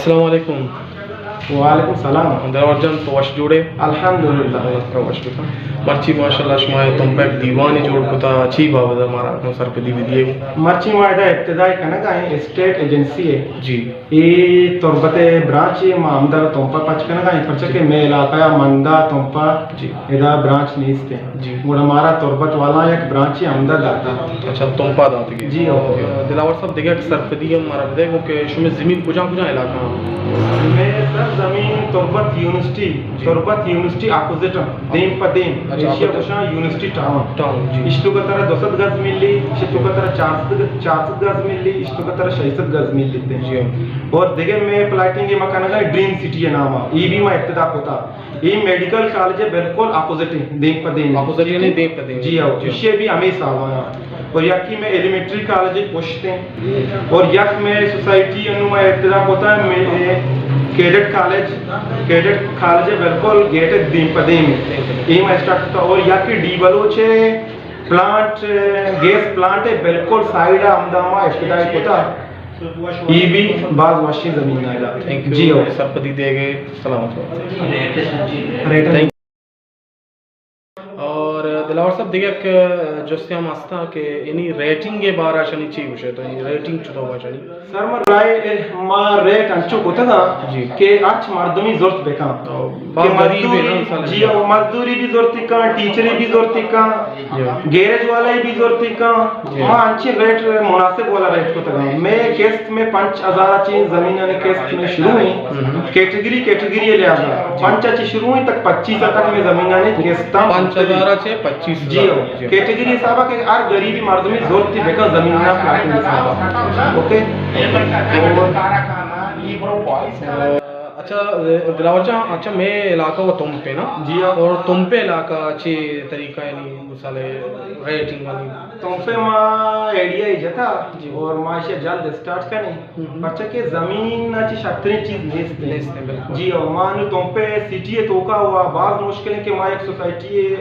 السلام علیکم۔ وعلیکم السلام۔ دلاور جان، تو وش جوڑے؟ الحمدللہ۔ اللہ ترا وش بکن۔ مرچی ماشاءاللہ شما تمپ ءَ یک دیوانے جوڑ کتا، چی بابت ءَ مارا سرپدی بدیے؟ مرچی ما ادا ابتدائی کنگا ایں اسٹیٹ ایجنسی ءَ۔ جی۔ اے تربت ءِ برانچ ءَ، ما ہمدا تمپ ءَ پچ کنگا ایں، پرچہ جی۔ کہ مئے علاقہ ءَ مندا تمپ ءَ جی۔ ادا برانچ نیست۔ جی۔ گڑا مارا تربت والا یک برانچے ہمدا داتا۔ اچھا، تمپ ءَ داتگی۔ جی، ہو۔ اور دلاور صاحب، دگہ یک سرپدی ہم مارا بدے گو کہ شمئے زمین کجا کجا علاقہ؟ مئے سر زمین تربت یونیورسٹی، جی۔ تربت یونیورسٹی اپوزٹ ہم، دیم پہ دیم، اچھا، ایشی ءَ اپوزٹ۔ گوشاں یونیورسٹی ٹاؤن۔ ٹاؤن، جی۔ اشتوکا ترا دو سد گز ملی، اشتوکا ترا چار سد، چار سد گز ملی، اشتوکا ترا شش سد گز ملی تے۔ جی۔ اور دگہ مئے پلاٹنگ ما کنگا ڈریم سٹی ءِ نام ءَ، ای بھی ما ابتدا کتا۔ اے میڈیکل کالج ءِ بالکل اپوزٹ ایں، دیم پہ دیم۔ اپوزٹ یعنی دیم پہ دیم۔ جی ہاں، جی۔ ایشی ءَ بھی ہمے حساب ءَ۔ اور یکی مئے ایلیمنٹری کالج ءِ پشت ایں۔ اور یک مئے سوسائٹی انوں ما ابتدا کتا، مئے کیڈٹ کالج، کیڈٹ کالج ءِ بالکل گیٹ ءِ دیم پہ دیم ایں۔ اے ما اسٹارٹ کتا۔ اور یکی ڈی بلوچ ءِ پلانٹ، گیس پلانٹ ءِ بالکل سائیڈ ءَ ہمدا ما ابتدا کتا۔ ای بھی باز وشیں زمین ءَ۔ تھینک یو، جی ہو۔ سرپدی دے گے، سلامت ہو۔ ریٹ۔ Thank you. اور دلاور صاحب، دگہ یک جستے ہم ہستا کہ یعنی ریٹنگ ءِ بارہ شنی چی گوشے تو، یعنی ریٹنگ چطور باشنی؟ سر، ما رائے، ما ریٹ انچو کتگا جی۔ کہ ہرچ مردمی زرت بکن۔ او، کہ باز غریب ہے نا، مزدوری، مثلاً۔ جی، او مزدوری بھی زرت کن، ٹیچری بھی زرت کن، جی۔ گیرج والا بھی زرت کن۔ جی۔ ما انچیں ریٹ، مناسب والا ریٹ کتگا۔ مئے قسط مئے پنچ ہزار چی زمینانی قسط مئے شروع ایں۔ ہم۔ کیٹگری، کیٹگری لحاظ ءَ۔ جی۔ پنچ چی شروع ایں تک پچیس تک مئے زمینانی قسط ہم۔ پنچ ہزار چی پچیس ہزار۔ جی ہو۔ جی۔ کیٹگری حساب ءَ کہ ہر غریبی مردمی زرت بکن زمین ءَ پلاٹنگ حساب ءَ۔ اوکے۔ اچھا، دلاور جان، اچھا، مئے علاقہ و تمپ ایں نا؟ جی ہاں۔ اور تمپ ءِ علاقہ چی طریقہ یعنی مثال ریٹنگ یعنی؟ تمپ ءِ ما آئیڈیا ای جتا جی۔ اور ما ایشی ءَ جلد اسٹارٹ کنیں۔ ہم۔ پرچہ کہ زمین ءَ چی شرتریں چیز نیست۔ نیست، بالکل۔ جی ہاں، ما نوں تمپ ءِ سٹی ءِ توکا ہوا باز مشکل ایں کہ ما یک سوسائٹی ءَ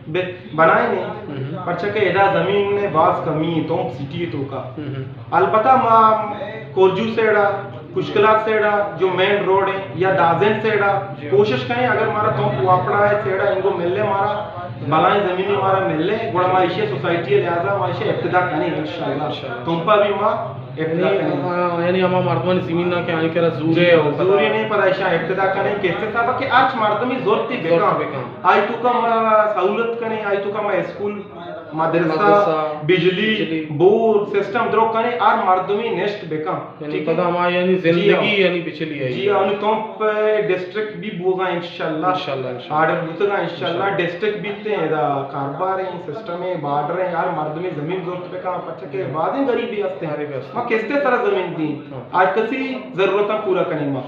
بہ-، بنائینیں، ہم۔ پرچہ کہ ادا زمین ءِ باز کمی ایں، تمپ سٹی ءِ توکا۔ ہم۔ البتہ ما کورجو سائیڈ ءَ، کشکلات سائیڈ ءَ، جو مین روڈ ایں، یا دازین سائیڈ ءَ، جی۔ کوشش کنیں اگر مارا تمپ واپڑا ءِ سائیڈ ءَ انگو ملے، مارا بلائیں زمینے مارا ملے، گڑا ما ایشی ءَ سوسائٹی ءِ لحاظ ءَ ما ایشی ءَ ابتدا کنیں انشاءاللہ۔ انشاءاللہ۔ تمپ ءَ بھی ما ابتدا یعنی، کنیں۔ آ، یعنی ہما مردمانی زمین ءَ کہ آنی کرا زورے جی، ہو، زورے پدا نہیں، پدا ایشی ءَ ابتدا کنیں، کستے حساب ءَ کہ ہرچ مردمی زرتی زرت بکن۔ بکن۔ آئی توکا ما سہولت کنیں، آئی توکا ما اسکول، مدرسہ، مدرسہ، بجلی، بجلی۔ بور سسٹم درو کنیں، ہر مردمی نشت بکن۔ یعنی ٹھیک ہے؟ پدا ہما یعنی جی ہاں۔ زندگی یعنی بچلی ہے۔ جی ہاں، انو تمپ ڈسٹرکٹ بھی بوگا انشاءاللہ۔ انشاءاللہ، انشاءاللہ۔ آرڈر بوتگا انشاءاللہ۔ انشاءاللہ۔ ڈسٹرکٹ بیتے، ادا کاروبار ایں، سسٹم ایں، بارڈر ایں، ہر مردمی زمین زرت بکن، پرچہ کہ جی۔ بازیں غریبی ہستے۔ غریبی ہستے۔ ما کستے سرا زمین دیں، ہاں۔ ہر کسی ضرورتاں پورا کنیں ما۔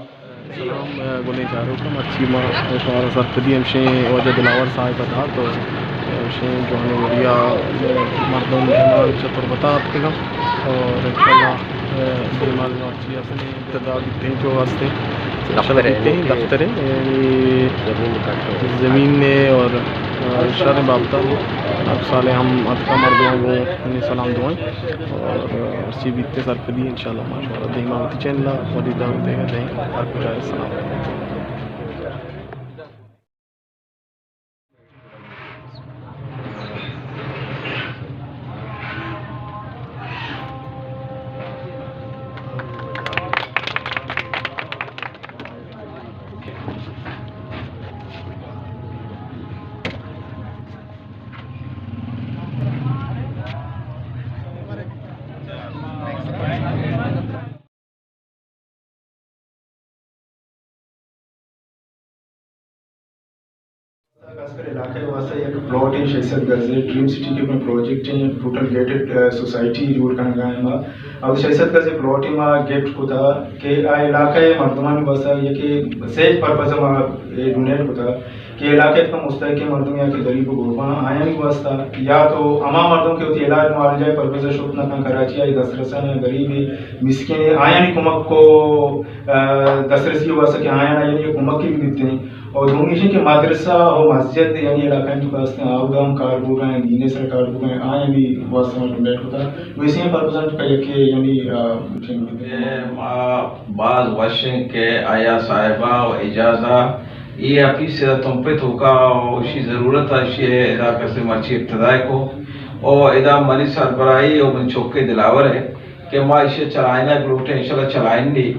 سلام، گلیں چاروکاں، مرچی ما شمارا سرپدی ہمشیں واجہ دلاور صاحب ءَ دات، تو ہمشیں جوانیں وڑیا مردم مہمان چہ تربت ءَ اتکگاں اور انشاءاللہ دیما بھی مرچی ہستیں ابتدا بیتیں جو ہستیں دفتر ہے، دفتر ہے، یعنی زمین ہے اور شہر بابتا اب سالے ہم اتکا مردم کو سلام دعائیں۔ اور ہرچی بیتے سرپدی انشاءاللہ ما شمارا دیما وتی چینل ءَ وتی دعوت دیگا دیں۔ ہر کجا سلام۔ کسر علاقہ ءِ واسطہ یک پلاٹ ایں، شش سد گز ءِ ڈریم سٹی کہ مئے پروجیکٹ ایں، ٹوٹل گیٹڈ، آ، سوسائٹی جوڑ کنگا ایں ما۔ او شش سد گز ءِ پلاٹ ایں ما گفٹ کتا کہ آ علاقہ ءِ مردمانی واسطہ یک سیج پرپز ما اے ڈونیٹ کتا۔ اے علاقہ ءِ مستحقیں مردم یا کہ غریب و غربا آیانی واسطہ، یا تو ہما مردم کہ وتی علاج معالجہ ءِ پرپز ءَ شت نہ کن، کراچی ءَ دسترس نہ، غریب مسکین، آیانی کمک کو، آ، دسترسی واسطہ کہ آیانا یعنی کمک بھی بیتیں۔ اور دومی چیز کہ مدرسہ اور مسجد یعنی علاقہ تو خاص آودا ہم کار بوگا ہیں، دین سر کار بوگا ہیں، آیانی واسطہ مردم بیٹھ ہوتا۔ ویسے ہی پرپز تو کہ یکی یعنی، آ، چنگ بیتیں۔ اے ما باز وشیں کہ آیا صاحبہ و اعجازا اے آفیس ءَ تمپ ءِ توکا و اشی ضرورت ءَ اشی ءَ ادا کسے مرچی ابتداء کو و ادا منی سربراہی و من چوکے دلاور ہے کہ ما اشی ءَ چلائینگ لوٹیں، انشاءاللہ چلائینی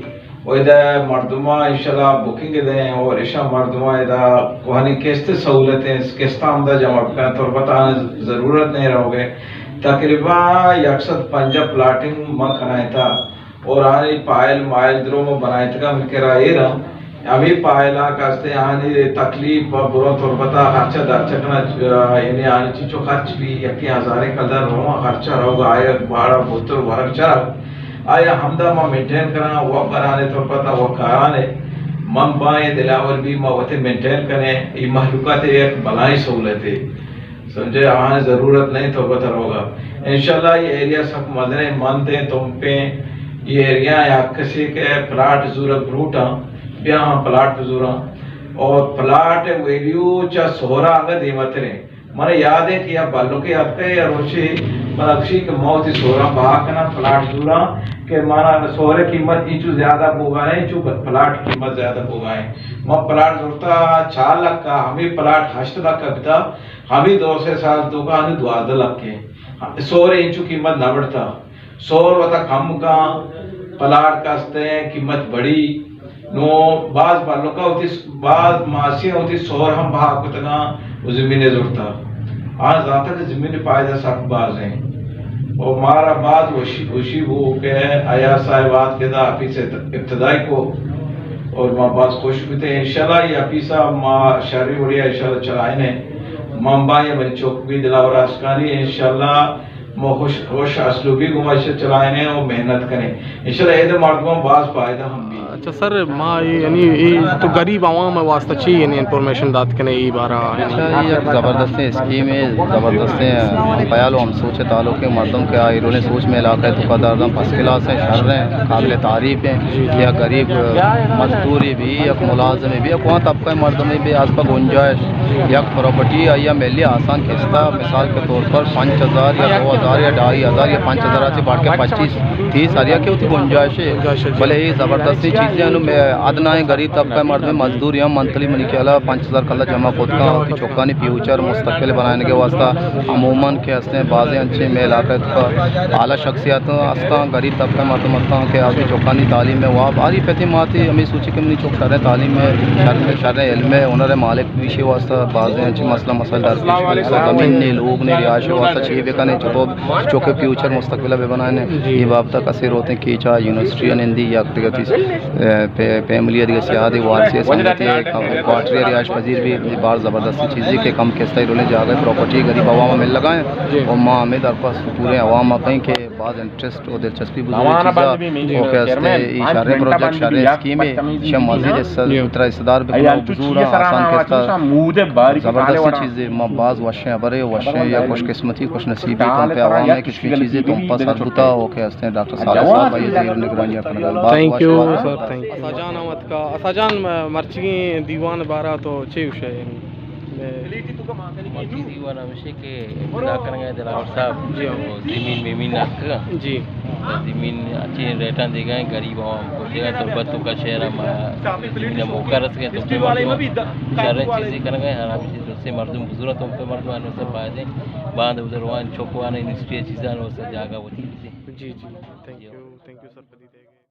و ادا مردماں انشاءاللہ بکنگ دیں اور اشاں مردماں ادا کوہنی قسط سہولتیں، قسطاں ہمدا جمع بکن، تربت آن ضرورت نہیں رہوگے۔ تقریباً یک سد پنجاہ پلاٹنگ ما کنائیں تا۔ اور آنی پائل مائل درو ما بنائینتگا من کرا ایرا۔ ہمیں پائلاں کستے آنی تکلیف و برو تربتا خرچہ درچہ کنا، یعنی آنی چیچو خرچ بھی یکی ہزاریں کلدار رواں خرچہ روگا آیا باڑا بوتر ورگ چرا۔ آیا ہمدا ما مینٹین کنا و برانے تربتا و کارانے۔ من بائیں دلاور بھی ما وتے مینٹین کنے۔ ای مخلوقات یک بلائیں سہولتے۔ سمجھے، آہاں ضرورت نہیں تربت روگا۔ انشاءاللہ یہ ایریا سک مزنیں مندیں تمپیں۔ یہ ایریا ہے ہر کسی کہ پلاٹ زورگ لوٹاں، بیا ہاں پلاٹ زوراں۔ اور پلاٹ ویلیو چا سہرا انگا دیمتریں۔ من یاد ہے کہ یا بلوکے اتکے یا روچے من اکشی کہ موتی سہرا بہا کنا پلاٹ زوراں کہ مانا سہرے قیمت اینچو زیادہ بوگا ہے، چو پلاٹ قیمت زیادہ بوگا ہے۔ من پلاٹ زورتا چار لکھ کا، ہمیں پلاٹ ہشت لکھ کا بتا۔ ہمے دو سے سال توکا ہمے دوازدہ لکھ ایں۔ سہر انچو قیمت نہ بڑھتا۔ سہر وتا کم کاں، پلاٹ کستیں قیمت بڑی۔ نو باز بلوکا ہوتی، باز ماسی ہوتی سہر ہم بہا کتگاں و زمین زرتا۔ آ زانتا کہ زمین فائدہ سک باز ہیں۔ و مارا باز وشی، وشی بو کہ ایاز صاحب آت کہ دا آفیس ابتدائی کو۔ اور ما باز خوش بیتے۔ انشاءاللہ یہ آفیسا ما شری وڑیا انشاءاللہ چلائنے۔ ممبا یا منی چوک بھی دلاور آشکانی، انشاءاللہ ما خوش، خوش اسلوبی گما ایشا چلائنے اور محنت کنے۔ انشاءاللہ اید مردماں باز فائدہ ہم بھی۔ اچھا سر، ما اے، یعنی اے تو غریب عوام واسطہ چی یعنی انفارمیشن دات کنے اے بارہ؟ اچھا، یہ ایک زبردستیں اسکیم ہے، زبردستیں خیال و ہم سوچ تعلق ہے۔ مردم کہ آ ایرونی سوچ میں علاقہ ہے تو قدر دم فرسٹ کلاس ہیں، شر ہیں، قابل تعریف ہیں۔ یا غریب مزدوری بھی، یک ملازم بھی، یک وہاں طبقہ مردم بھی، آس پا گنجائش، یک پراپرٹی آیا ملی آسان قسطہ، مثال کے طور پر پنچ ہزار یا دو ہزار یا ڈھائی ہزار یا پنچ ہزار سے بڑھ کے پچیس تیس ہر یکے ہوتی گنجائش ہے۔ بلے یہ زبردستیں چیزیں انو میں ادنا ہیں، غریب طبقہ مردم، مزدور یا منتھلی منی خیالا پنچ ہزار کلا جمع کت کاں، وتی چکانی فیوچر مستقبل بنانے کے واسطہ۔ عموماً کہ ہستیں بازیں انچیں میں علاقہ تو اعلیٰ شخصیت ہستاں، غریب طبقہ مردم ہستاں کہ آدمی چکانی تعلیم میں واب آری پتی ماتی ہمیں سوچی کہ منی چک شریں تعلیم میں، شر، شریں علم میں، ہنر مالک بیشی واسطہ بازیں انچیں مسئلہ مسائل درپیش بی۔ زمین نے، لوگ نے، رہائش واسطہ چی بکنے، چطور چوکے فیوچر مستقبل بہ بنائیں۔ جی۔ یہ بابت کسے روتے ہیں کہ چاہے یونیورسٹی نندی یا دیگہ چیز، اے، پے-، فیملی دیگہ سیاہ دی وارثی سنگتی ہے، کوارٹر رہائش پذیر بھی، یہ بار زبردستی چیزی کہ کم قسطہ رولیں جاگہ پراپرٹی غریب عوام مل لگائیں۔ جی۔ اور ما ہمیں درخواست پورے عوام کہیں کہ باز انٹرسٹ و دلچسپی بزرگی چیزا، او کہ ہستے ای شریں پروجیکٹ، شریں اسکیمے، شہ مزید حصہ، جی۔ ترا حصہ دار بکنا و بزورا آسان قسطا۔ زبردستیں چیزے، ما باز وشیں، برے وشیں یا خوش قسمتی، خوش نصیبی تمپے عوام ہے کہ چیزے تمپا سر بوتا، او کہ ہستیں ڈاکٹر صالح صاحب آئی زیر نگرانی کنگا۔ باز وش، باز وش۔ Thank you sir, thank you. اسا جان ہم اتکا، اسا جان، مرچیگیں دیوان بارا تو چے گوشے؟ مرچی دیوان ہمیشہ کہ ابتدا کنگا ہے دلاور صاحب، جی ہاں۔ تو زمین میمین اتکگا۔ جی۔ تو زمین اچھی ریٹاں دیگا ہیں، غریب عوام کو دیگا، تربت توکا شہر ہم زمین موقع رس گئے، تو پہ مردم شریں چیزیں کنگا ہیں، حرام چیز سے مردم بزرگ تو پہ مردم انو سے فائدے، باند ادھر وان چوکوان یونیورسٹی چیزاں انو سے جاگہ ہوتی۔ جی، جی، thank you, thank you sir.